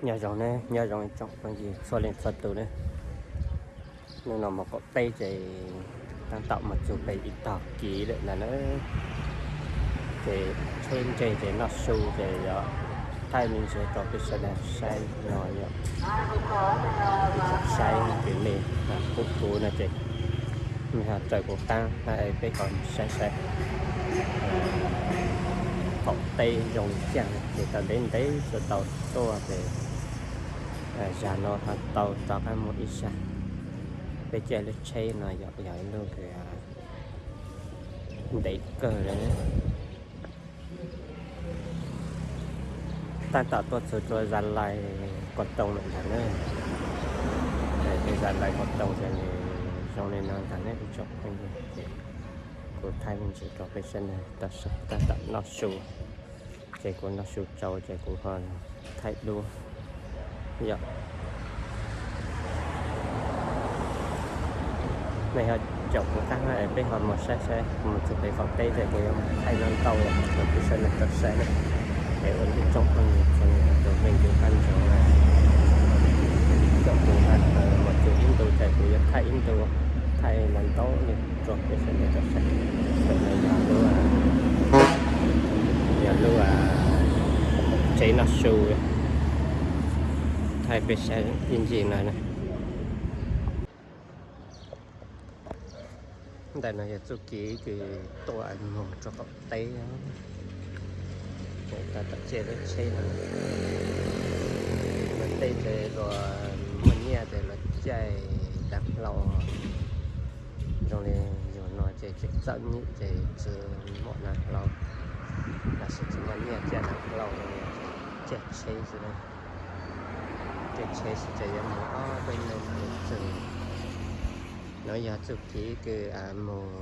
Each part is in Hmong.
Nyob zoo ne, nyob zoo ib tsoom phooj ywg txhua leej txhua tus ne. Hnub no mus qaum teb ces tab tom mus txog pem ib tog kev lawm ntag na. Ces tsheb ntseg ces noj su ces yuav thaij me ntsis rau peb sawv daws saib no yom. Saib kwv me, kuv kuv no ces nws ho raws kuv qab na, peb ho saib saib qaum teb zoo li cas ces tau ntev ntev tsuas tau tuaj ces zag no ho tau rov qab mus ib zag. Peb caij lub tsheb no yog ib lub ntev kawg li. Tab tom tuaj txog rau Zas Lais Kos Toos lawm ntag na. Zas Lais Kos Toos ces zoo li no ntag ne ib tsoom phooj ywg. Ces kuv thaij me ntsis rau peb sawv daws tau saib, tab tom noj su. Ces kuv noj su tsau ces kuv ho thaij dua yom. Nej ho caum kuv qab es peb ho mus saib saib, mus txog pem qaum teb ces kuv yuav thaij no ntau los rau peb sawv daws tau saib na. Es ua ib tsoom phooj ywg txhua leej txhua tus peb ncu qab ntsoov na. Caum kuv qab mus txog ib ntu ces kuv yuav thaij ib ntu, thaij no ntau li rau peb sawv daws tau saib. Yog lub, yog lub tsev noj su, thaij peb saib ib ncig no na. Ntawm no yog txuj kev kws tuaj mus rau qaum teb. Tab tom caij lub tsheb no, lub teb ces luag muaj nyiaj ces luag caij dav hlau. Zoo li yus no ces tseem txom nyem ces tsis muaj dav hlau, lossis tsis muaj nyiaj caij dav hlau, caij tsheb xwb na. Caij tsheb xwb ces yuav mus ob peb hnub mam li txog. No yog txuj kev kws mus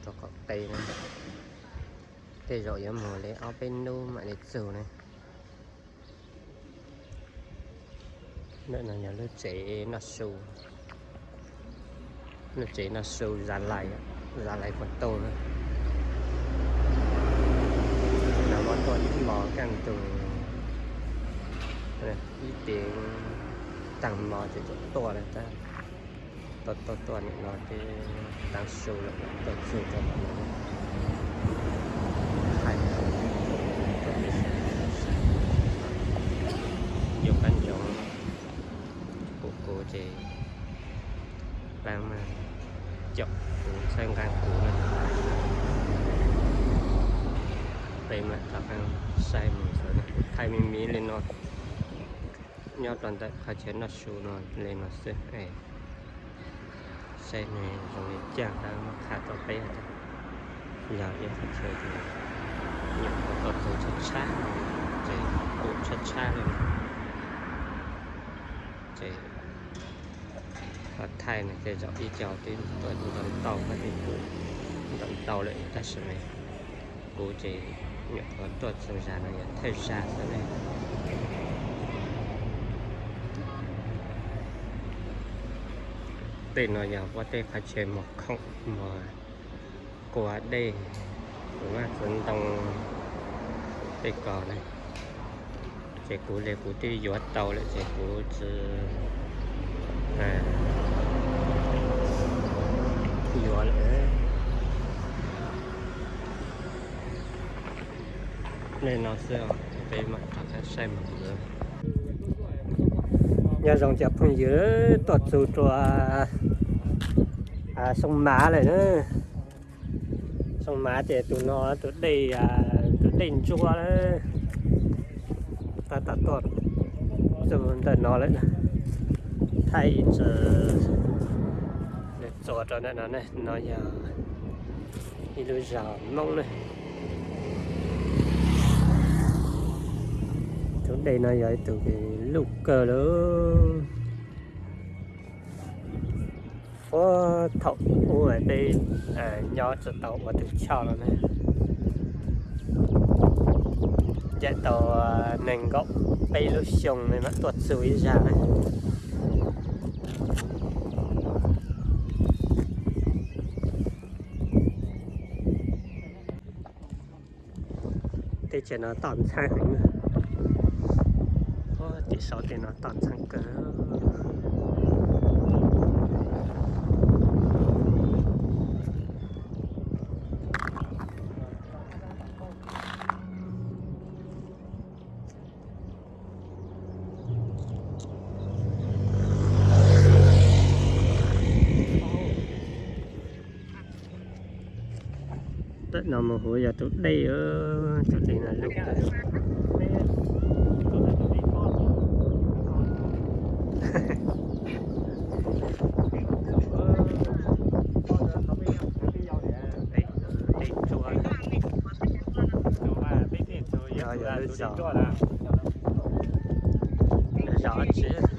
rau qaum teb na. Tej zaum yuav mus li ob peb hnub mam li txog na. Ntawm no yog lub tsev noj su, lub tsev noj su Zas Lais, Zas Lais Kos Toos na. No muab tuaj ib hmos kaj ntug, ib teev tag hmo ces tuaj tuaj lawm tab. Tuaj tuaj tuaj nim no twb tav su lawm, tuaj txog rau tom no. Thaij rau peb sawv daws saib, ncu qab ntsoov kuv kuv ces pab mas caum kuv txhawb nqa kuv na. Peb mam rov qab saib mus xwb, kuv thaij me me li no. Nyob rau ntawm qhov chaw noj su no li no xwb, saib nws zoo li cas tab muab qha rau peb. Yog ib qhov chaw nyuam qhuav tuaj txog tshab tshab, ces qhuav tshab tshab li no, ces qhov thaij no tej zaum ib co twb tuaj ntau ntau, ntau ntau lawm tab sis mas kuv ces nyuam qhuav tuaj txog zag no yog thawj zag xwb ne. Tej no yog ua tej qhov chaw muag khoom muag kua dej, kuv vaj txiv ntoo tej ko na. Ces kuv li kuv twb yuav tau lawm ces kuv tsis yuav lawm. Li no xwb, peb mam rov qab saib mus. Nyob zoo cov phooj ywg, tuaj txug rua Xoo Mav lawm na. Xoo Mav ces tus no tus dej, tus dej ntsuab, tab tom tuaj txug ntawm no lawm. Thaij ib txwm txuas rau ntawm no ne, no yog ib lub zos Hmoob na. Tus dej no yog ib tug luj kawg lawm. Puag thaum ub peb nyob tsis tau ua tus choj no ne, ncaim tau nees nkaum peb lub xyoo ne mam tuaj txug ib zag ne. Teb chaws no toj ntxhab heev. Saum tej no toj ntxheeb kawg. Tam no mus hauv yog tus dej, tus dej no lug. Dej tsua, yog lub zos, zos dab tsi?